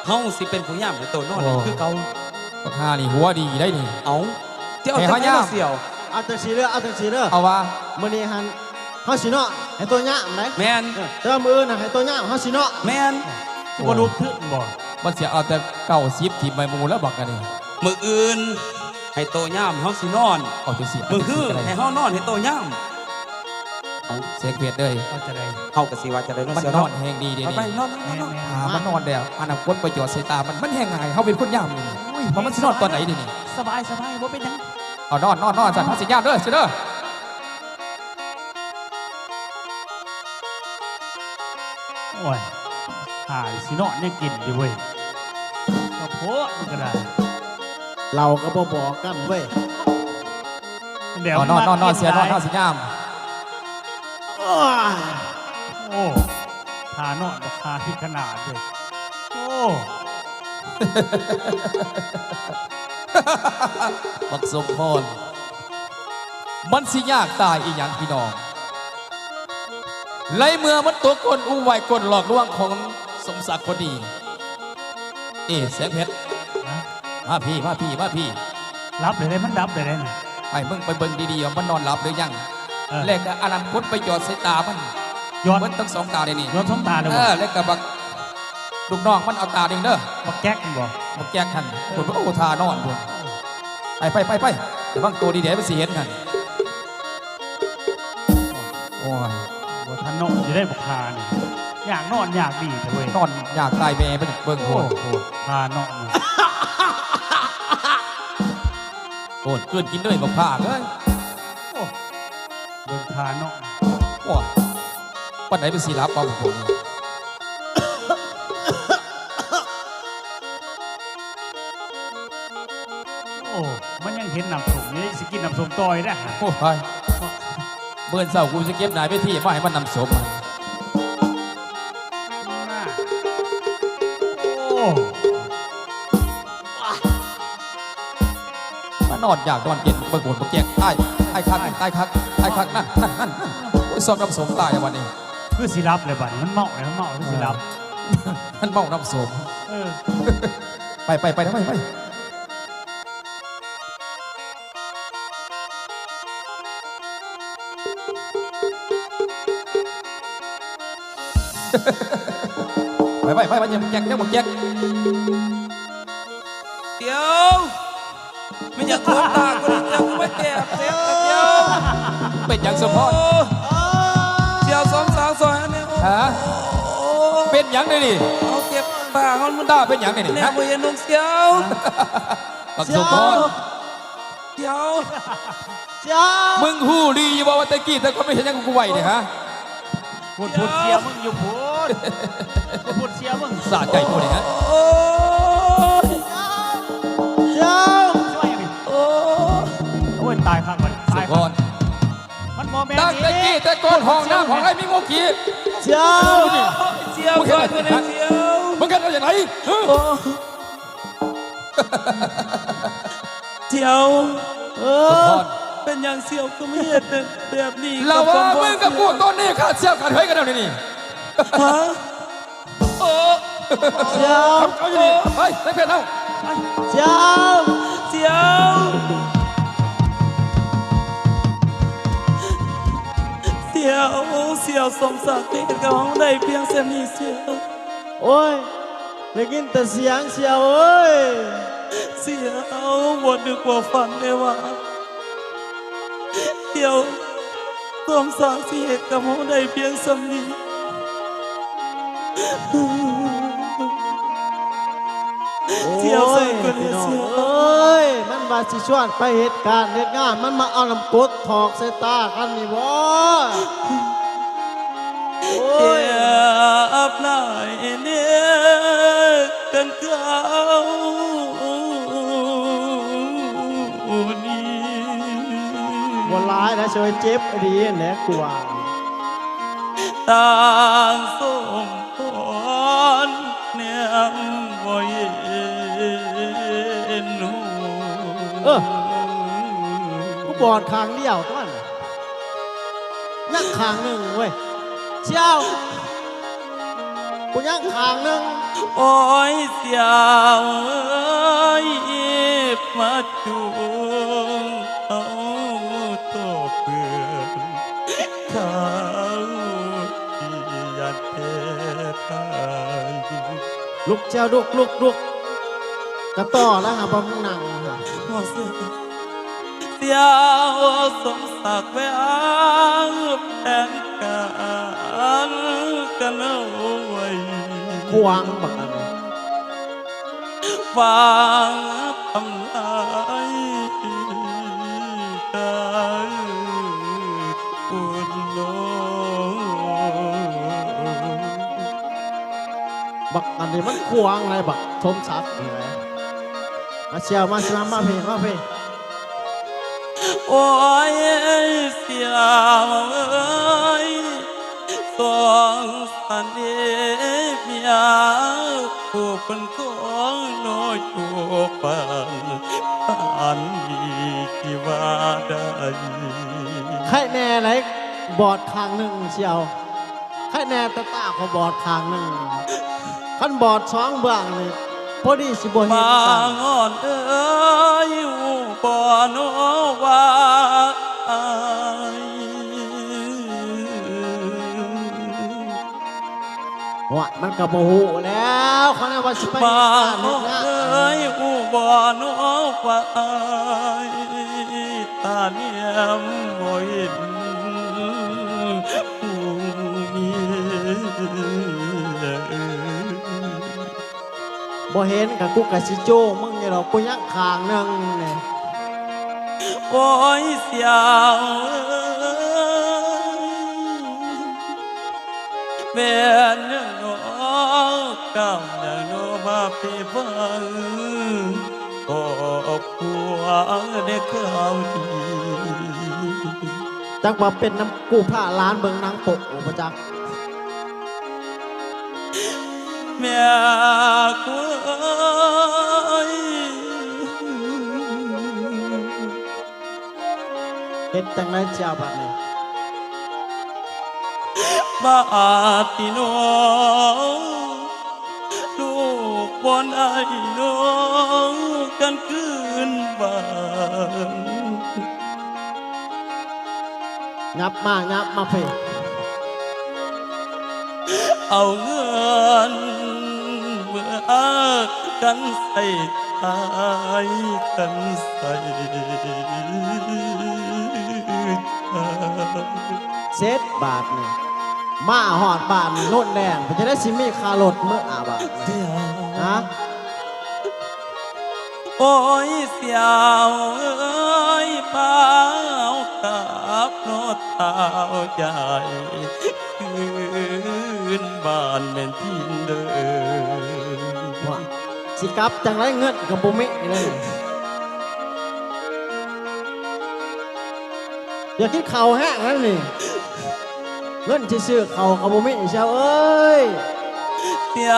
ເຮົາຊິເປັນຜູ້ຍາມໃຫ້ໂຕນອນ ໂອ້ ນີ້ຄືເກົ່າ. ບັກຫ່ານີ້ຫົວດີໄດ໋ນີ້. ເອົ້າ ເຈົ້າ ໃຫ້ເຮົາຍາມ ເຈົ້າໃຫ້ເຮົາສ່ຽວ. ເອົາຈັ່ງຊີ້ເດີ ເອົາຈັ່ງຊີ້ເດີ. ເອົາວ່າ ມື້ນີ້ຫັ້ນ ເຮົາຊິນອນໃຫ້ໂຕຍາມໄດ໋. ແມ່ນ. ເອີ ແຕ່ວ່າມື້ອື່ນນະ ໃຫ້ໂຕຍາມ ເຮົາຊິນອນ. ແມ່ນ. ຊິບໍ່ລຸກຂຶ້ນບໍ່? ມັນຊິເອົາແຕ່ເກົ້າສິບຖິ້ມໃຫ້ໝູ່ແລ້ວບັກອັນນີ້. ມື້ອື່ນໃຫ້ໂຕຍາມ ເຮົາຊິນອນ. ເອົາຈັ່ງຊີ້ ມື້ຮືໃຫ້ເຮົານອນໃຫ້ໂຕຍາມ. ເອົ້າ ເສກເພັດເອີຍ ເຮົາກະຊິວ່າຈັ່ງໃດເນາະ ມັນນອນແຮງດີເດນີ້. ໄປໆ ນອນ ນອນ ນອນ. ແມ່ນໆ ອ່າ ມັນນອນແລ້ວ ອັນນັ້ນກົດໄປຈອດໃສ່ຕາມັນ ມັນແຮງງ່າຍ ເຮົາເປັນຄົນຍາມນີ້. ໂອ້ຍ ວ່າມັນຊິນອນຕອນໃດເດນີ້. ສະບາຍ ສະບາຍ ບໍ່ເປັນຫຍັງ. ເອົາ ນອນ ນອນ ນອນ ຊັ້ນ ເຮົາຊິຍາມເດີ ຊິເດີ. ໂອ້ຍ ຫາຍ ຊິນອນຍັງກິນຢູ່ເວີຍ ກະໂພດມັນກະໄດ້ ເຫຼົ້າກະບໍ່ບອກກັນເວີຍ. ແລ້ວ ເອົາ ນອນ ນອນ ນອນ ເສຍນອນ ເຮົາຊິຍາມ. ໂອ້ຍ ໂອ້ ທ່ານອນບັກຫ່າພິກຂະໜາດເວີຍ. ໂອ້ ບັກສົມພອນ ມັນຊິຍາກຕາຍອີ່ຫຍັງພີ່ນ້ອງ ໃນເມື່ອມັນຕົກກົ້ນອຸບາຍກົນຫຼອກລວງຂອງສົມສັກຄົນນີ້. ເອ ແສງເພັດ ຮະ? ມາພີ້ ມາພີ້ ມາພີ້. ຫຼັບເລີຍເດ້ ມັນດັບເລີຍເດ້ນະ. ໃຫ້ມຶງໄປເບິ່ງດີໆ ວ່າມັນນອນຫຼັບຫຼືຍັງ. ເອີ ແລ້ວກະອັນນັ້ນກົດໄປຈອດໃສ່ຕາມັນ ຍອດ ເບິດທັງສອງຕາເດນີ້. ຍອດສອງຕາເລີຍບໍ່? ເອີ ແລ້ວກະບັກ ລູກນ້ອງມັນເອົາຕາໜຶ່ງເດີ. ບັກແຈັກຫັ້ນບໍ່? ບັກແຈັກຫັ້ນ ພຸ້ນ ໂອ້ ທ່ານອນພຸ້ນ. ໄປ ໄປ ໄປ ໄປ ລະວັງໂຕດີແດ່ ມັນຊິເຫັນຫັ້ນ. ໂອ້ຍ ບໍ່ທັນນອນຢູ່ໄດ໋ບັກຫ່ານີ້ ຍາກນອນຍາກດີແທ້ເວີຍ. ນອນຍາກຕາຍແມ່ ເບິ່ງ ເບິ່ງໂພດ ໂອ້ ທ່ານອນ. ໂອ້ ກືນກິນເລີຍບັກຫ່າເອີຍ. ໂອ້ ເບິ່ງທ່າເນາະ. ໂອ້ຍ ປານໃດມັນຊິຫຼັບເອົາພວກນີ້. ໂອ້ ມັນຍັງເຫັນນ້ຳສົ້ມຢູ່ ຊິກິນນ້ຳສົ້ມຕໍ່ອີກແລ້ວ. ໂອ້ຍ ມື້ເຊົ້າກູຊິເກັບໜ້າເວທີມາໃຫ້ມັນນ້ຳສົ້ມ. ໂອ້ ມານອນຢາກນອນເຢັນ ເບິ່ງໂຫດບັກແຈກ ອ້າຍ ອ້າຍຄັກ ອ້າຍຄັກ ອ້າຍຄັກ ນັ້ນ ນັ້ນ ນັ້ນ ໂອ້ຍ ຊອກນ້ຳສົ້ມຕາຍແລ້ວບັດນີ້. ຄືຊິຫຼັບແລ້ວບັດນີ້ ມັນເມົາແລ້ວ ມັນເມົາ ຄືຊິຫຼັບ. ເອີ ມັນເມົານ້ຳສົ້ມ. ເອີ ໄປ ໄປ ໄປ ໄປ ໄປ. ໄປ ໄປ ໄປ ໄປ ຢ່າມາແຈກ ຢ່າມາແຈກ. ດຽວ ແມ່ນຫຍັງໂຄດຕາກູນີ້ ດຽວ ກູມາແຈກ ແຈກ ດຽວ. ເປັນຫຍັງສົມພອນ? ດຽວ ສອງສາວ ຊ່ອຍແດ່. ຮະ? ໂອ້ ເປັນຫຍັງເດນີ້? ເອົາເຈັບຕາ ຕາເປັນຫຍັງເດນີ້? ແນ່ ບໍ່ເຫັນ ນ້ອງສ່ຽວ. ບັກສົມພອນ. ດຽວ ດຽວ ມຶງຮູ້ດີຢູ່ບໍ່ວ່າແຕ່ກີ້ແຕ່ກ່ອນມຶງເຮັດຫຍັງກັບກູໄວ້ນີ້ ຮະ? ພຸ້ນ ພຸ້ນ ເສຍມຶງຢູ່ພຸ້ນ ພຸ້ນ ເສຍມຶງ ສະໃຈກູນີ້ ຮະ? ໂອ້ຍ ດຽວ ໂອ້ຍ ໂອ້ຍ ຕາຍຄັກບັດນີ້ ຕາຍຄັກ. ມັນບໍ່ແມ່ນ ຕັ້ງແຕ່ກີ້ແຕ່ກ່ອນ ຫ້ອງນ້ຳຫ້ອງໃດມີງົວຂີ້ ດຽວ ດຽວ ຊ່ອຍກູແດ່ ດຽວ ມຶງເຮັດເອົາຈັ່ງໃດ? ໂອ້ ດຽວ ເອີ ເປັນຫຍັງສ່ຽວຄືມາເຮັດແບບນີ້ ລະຫວ່າງມຶງກັບກູ ຕອນນີ້ຂ້າສ່ຽວຂ້າຖອຍກັນແລ້ວນີ້ ຮະ? ໂອ້ ສ່ຽວ ເອົາຢູ່ນີ້ ໄປ ໄປເພິ່ນເຮົາ ສ່ຽວ ສ່ຽວ ສ່ຽວ ສ່ຽວ ສົມສັກທີ່ເຮັດກັບເຮົາໄດ້ພຽງສ່ຳນີ້ ສ່ຽວ. ໂອ້ຍ ໄດ້ຍິນແຕ່ສຽງສ່ຽວເອີຍ ສ່ຽວ ບໍ່ນຶກບໍ່ຝັນເລີຍວ່າ ສ່ຽວ ສົມສັກຊິເຮັດກັບເຮົາໄດ້ພຽງສ່ຳນີ້ ສ່ຽວ ໂອ້ຍ ຊ່ອຍກູແດ່ ສ່ຽວ ເອີຍ ມັນວ່າຊິຊວນໄປເຮັດການເຮັດງານ ມັນມາເອົານ້ຳກົດຖອກໃສ່ຕາກັນນີ້ບໍ? ໂອ້ຍ ເຈັບຫຼາຍແນ່ ເປັນເກົ່ານີ້ ບໍ່ຫຼາຍນະ ຊ່ວຍເຈັບອີ່ຫຼີຫັ້ນແຫຼະ ກູວ່າ ຕ່າງສົມພອນແນມບໍ່ເຫັນຫູ ເອີ ກູບອດຂ້າງດຽວຕົວະ ຍັງຂ້າງໜຶ່ງເວີຍ ສ່ຽວ. ຜູ້ຍັງຂ້າງໜຶ່ງ. ໂອ້ຍ ສຽວເອີຍ ມາຈູງເອົາໂຕເພື່ອນ ເຂົາທີ່ຢ້ານແທ້ຕາຍ. ລຸກ ສຽວ ລຸກ ລຸກ ລຸກ ກະຕໍ່ລະຫາບໍ່ມຶງນັ່ງຫະ. ສຽວສົມສັກແວວແຜນການກັນເອົາໄວ້ ຂວາງບັກອັນນີ້ ວາງທຳລາຍກາຍພຸ້ນໂລ. ບັກອັນນີ້ມັນຂວາງຫຼາຍ ບັກສົມສັກນີ້. ມາ ສຽວ ມາ ມາ ມາພີ້ ມາພີ້. ໂອ້ຍ ສຽວເອີຍ ສົງສານເດເມຍ ຜູ້ເພິ່ນຂອງນ້ອຍໂຕປານ ປານນີ້ທີ່ວ່າໄດ້. ໄຄແນ່ໄດ໋ ບອດຂ້າງໜຶ່ງ ສຽວ. ໄຄແນ່ແຕ່ຕາຂ້ອຍບອດຂ້າງໜຶ່ງ. ຄັນບອດສອງເບື້ອງນີ້ ພໍດີຊິບໍ່ເຫັນກັນ. ປາງອນເອີຍ ຮູ້ບໍ່ນໍວ່າອ້າຍ ຫວະ ມັນກໍບໍ່ຮູ້ແລ້ວ ຄັນວ່າຊິໄປເຮັດການເຮັດງານ. ປາງອນເອີຍ ຮູ້ບໍ່ນໍວ່າອ້າຍ ຕາແນມບໍ່ເຫັນ ຜູ້ເມຍເອີຍ. ບໍ່ເຫັນກະກູກະຊິໂຈ້ມຶງຢູ່ດອກ ກູຍັງຂ້າງໜຶ່ງນີ້. ໂອ້ຍ ສຽວເອີຍ ແມ່ນຫຍັງນໍ ກ້າວຫຍັງນໍ ມາເພຟັງ ຄອບຄົວໄດ້ຂ່າວດີ. ຈັກວ່າເປັນນຳກູພາຫຼານເບິ່ງໜັງໂປ້ບໍ່ຈັກ. ແມ່ເອີຍ ເຮັດຈັ່ງໃດເຈົ້າບາດນີ້? ບາດນີ້ນ້ອງ ລູກບໍ່ໄດ້ນ້ອງກັນຄືນບ້ານ. ຫຍັບມາ ຫຍັບມາພີ້. ເອົາເງິນເມືອກັນໃຊ້ຈ່າຍ ກັນໃຊ້ຈ່າຍ. ເສັດບາດນີ້ ມາຮອດບ້ານໂນນແດງ ເປັນຈັ່ງໃດຊິມີຄ່າລົດເມືອບາດນີ້ ຮະ? ໂອ້ຍ ສຽວເອີຍ ພາເຮົາກັບເນາະທ້າວໃຫຍ່ ຄືນບ້ານແມ່ນຖິ່ນເດີ. ວ່າຊິກັບຈັ່ງໃດ ເງິນກໍບໍ່ມີເລີຍ. ຢາກກິນເຂົ້າແຮງແລ້ວນີ້ ເງິນຊິຊື້ເຂົ້າກໍບໍ່ມີ ສຽວເອີຍ. ສຽ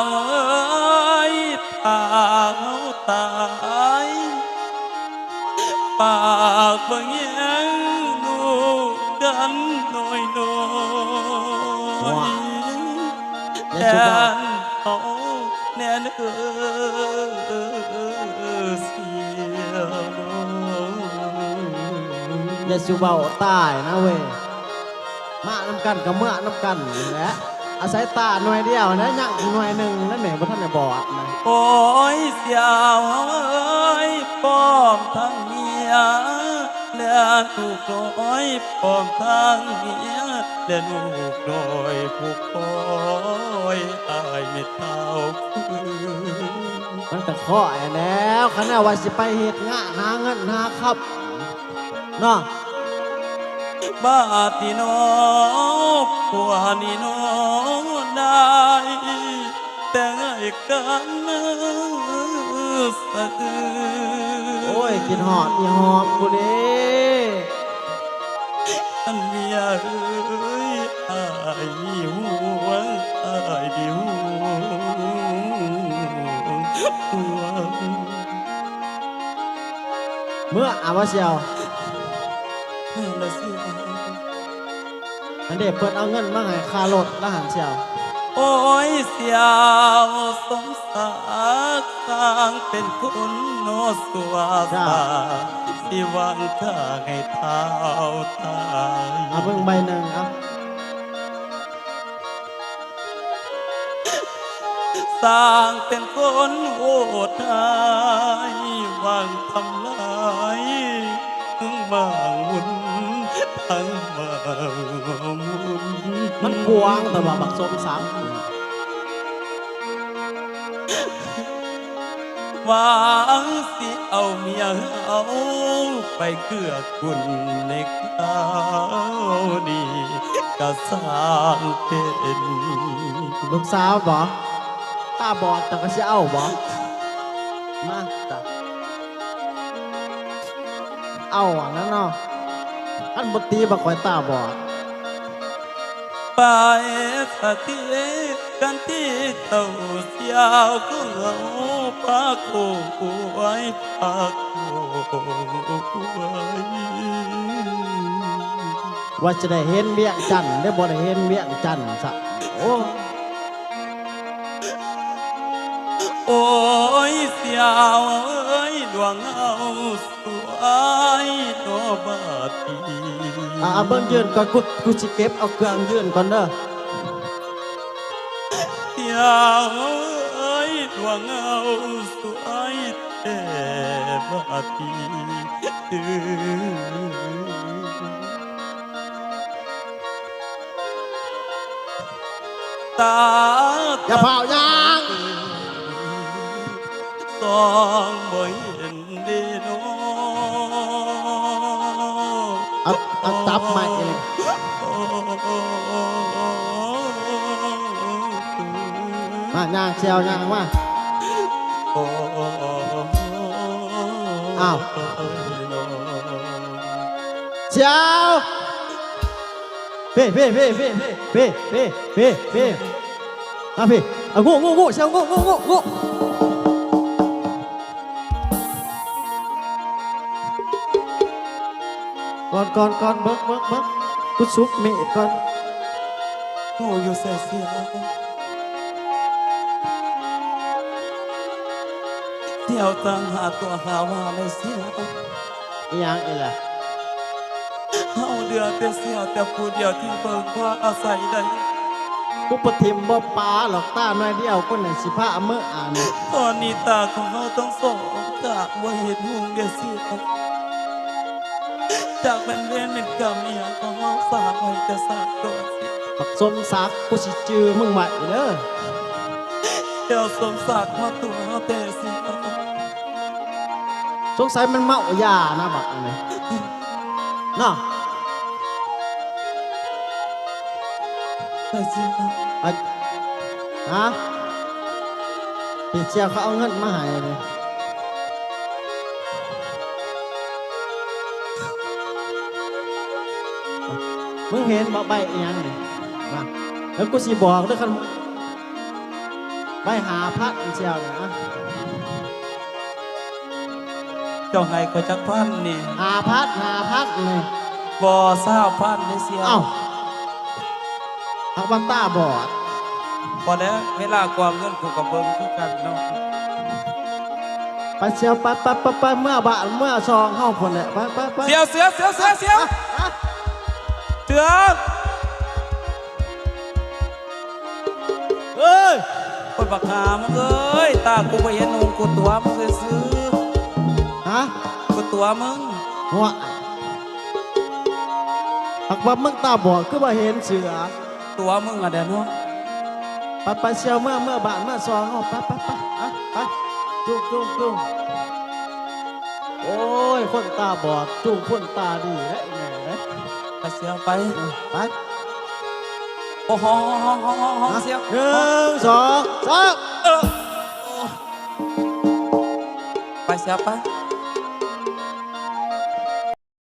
ວເອີຍ ຖ້າເຮົາຕາຍ ປາກບໍ່ແຍງລູກກັນນ້ອຍໆ ແທນເຮົາແນ່ເດີ ສຽວ. ຢ່າສູ່ເວົ້າຕາຍນະເວີຍ ມານຳກັນກໍເມືອນຳກັນນີ້ແຫຼະ ອາໄສຕາໜ່ວຍດຽວນະ ຍັງອີກໜ່ວຍໜຶ່ງນະແມ່ ບໍ່ທັນໄດ້ບອດນະ. ໂອ້ຍ ສຽວເອີຍ ພ້ອມທັງເມຍ ແລະລູກນ້ອຍ ພ້ອມທັງເມຍ ແລະລູກນ້ອຍ ຜູ້ຄອຍອ້າຍແມ່ເຖົ້າ. ມັນກໍຄອຍແລ້ວ ຄັນວ່າຊິໄປເຮັດງານຫາເງິນຫາຄຳ ເນາະ. ບາດນີ້ນ້ອງ ຜົວນີ້ນ້ອງໄດ້ແຕ່ງໃຫ້ກັນສະອື. ໂອ້ຍ ຄິດຮອດອີ່ຫອມພຸ້ນເດ້. ອັນເມຍເອີຍ ອ້າຍມີຫ່ວງ ອ້າຍມີຫ່ວງ. ເມືອອາບໍ່ສ່ຽວ? ແມ່ນລະສ່ຽວ. ອັນເດ ເພິ່ນເອົາເງິນມາໃຫ້ຄ່າລົດລະຫັ້ນສ່ຽວ. ໂອ້ຍ ສ່ຽວສົມສັກ ຊ່າງເປັນຄົນໂນສັວ ຊ່າງຊິຫວັງຂ້າໃຫ້ທ້າວຕາຍ ເອົາເບິ່ງໃບໜຶ່ງ ເອົາ ຊ່າງເປັນຄົນໂຫດຮ້າຍ ຫວັງທຳລາຍ ທັງໝາງມຸນ ທັງໝາງມຸນ ມັນຂວາງ ແຕ່ວ່າບັກສົມສັກ ຫວັງຊິເອົາເມຍເຮົາ ໄປເກື້ອກຸນໃນຄາວນີ້ ກະຊ່າງເປັນ ລູກສາວບໍ? ຕາບອດ ເຈົ້າກະຊິເອົາບໍ? ມາ ເອົາຫັ້ນນະເນາະ ຄັນບໍ່ຕີບາກຂ້ອຍຕາບອດ ໄປສະຕິກັນທີ່ເຈົ້າສຽວຂອງເຮົາ ພາໂຄກອວຍ ພາໂຄກອວຍ ວ່າຈະໄດ້ເຫັນວຽງຈັນ ໄດ້ບໍ່ໄດ້ເຫັນວຽງຈັນຊະ ໂອ້. ໂອ້ຍ ສຽວເອີຍ ດວງເຮົາສວຍເນາະບາດນີ້ ອ່າ ເບິ່ງຢືນກ່ອນ ກູ ກູຊິເກັບເອົາເຄື່ອງຢືນກ່ອນເດີ ສຽວເອີຍ ດວງເຮົາສວຍແທ້ບາດນີ້ ຕາ ຢ່າຟ້າວຍ່າງ ສ່ອງບໍ່ເຫັນເດເນາະ ເອົາ ເອົາຈັບໄມ້ເອງ ມາ ຍ່າງ ສຽວ ຍ່າງມາ ອ້າວ ສຽວ ເພ ເພ ເພ ມາເພ ເອົາ ງູ ງູ ງູ ສຽວ ງູ ງູ ງູ ງູ ກ່ອນ ກ່ອນ ກ່ອນ ເບິ່ງ ເບິ່ງ ເບິ່ງ ກູສຸບເມດກ່ອນ ງູຢູ່ໃສ ສຽວ? ສຽວຕາມຫາຕົວຫາວ່າແລ້ວ ສຽວ. ອີ່ຫຍັງອີກລະ? ເຮົາເຫຼືອແຕ່ສຽວແຕ່ຜູ້ດຽວທີ່ເພິ່ງພາອາໄສໄດ້ ກູບໍ່ຖິ້ມບໍ່ປະຫຼອກ ຕາໜ້ອຍດຽວ ກູຍັງຊິພາເມືອອັນ ຕອນນີ້ຕາຂອງເຮົາທັງສອງກະບໍ່ເຫັນຮຸ່ງເດ ສຽວ. ຈັກແມ່ນເວນເປັນກຳອີ່ຫຍັງຂອງເຮົາ ສາໄວ້ແຕ່ຊາດກ່ອນ ບັກສົມສັກ ກູຊິຈື່ມຶງໄວ້ເດີ ແລ້ວສົມສັກມາຕົວະເຮົາແທ້ຊິ ສົງໄສມັນເມົາຢານະບັກອັນນີ້ເນາະ ໄປເສຍ ໄປ ຮະ ໄປເສຍ ເຂົາເອົາເງິນມາໃຫ້ນີ້ ມຶງເຫັນບໍ່ໃບອີ່ຫຍັງນີ້ ມາ ແລ້ວກູຊິບອກເດີ ຄັນ ໃບຫ້າພັນ ເຈົ້ານະ ເຈົ້າໃຫ້ຂ້ອຍຈັກພັນນີ້? ຫ້າພັນ ຫ້າພັນນີ້ ບໍ່ ຊາວພັນເດ້ ສຽວ. ເອົ້າ ຫາກວ່າຕາບອດ ພໍແລ້ວ ເວລາກວາງເງິນ ກູກະເບິ່ງຄືກັນເນາະ. ໄປ ສຽວ ໄປ ໄປ ໄປ ໄປ ເມືອບ້ານ ເມືອຊ່ອງເຮົາພຸ້ນແຫຼະ ໄປ ໄປ ໄປ ສຽວ ສຽວ ສຽວ ສຽວ ເສືອ. ເອີຍ ໂອ້ຍ ບັກຫາມຶງເອີຍ ຕາກູບໍ່ເຫັນຫຸງ ກູຕົວະມຶງຊື່ໆ. ຮະ? ກູຕົວະມຶງ. ຫົວ ຫາກວ່າມຶງຕາບອດ ຄືວ່າເຫັນເສືອ ຕົວະມຶງຫັ້ນແຫຼະເນາະ. ໄປ ໄປ ສຽວ ເມືອ ເມືອບ້ານ ເມືອຊ່ອງເຮົາ ໄປ ໄປ ໄປ ໄປ ຈຸ້ງ ຈຸ້ງ ຈຸ້ງ. ໂອ້ຍ ຄົນຕາບອດ ຈູງຄົນຕາດີແຫຼະ ອີ່ແມ່ເອີຍ. ໄປ ສຽວ ໄປ ເອີ ໄປ. ໂອ້ໂຫ ສຽວ ໜຶ່ງ ສອງ ສາມ ເອີ ໄປ ສຽວ ໄປ.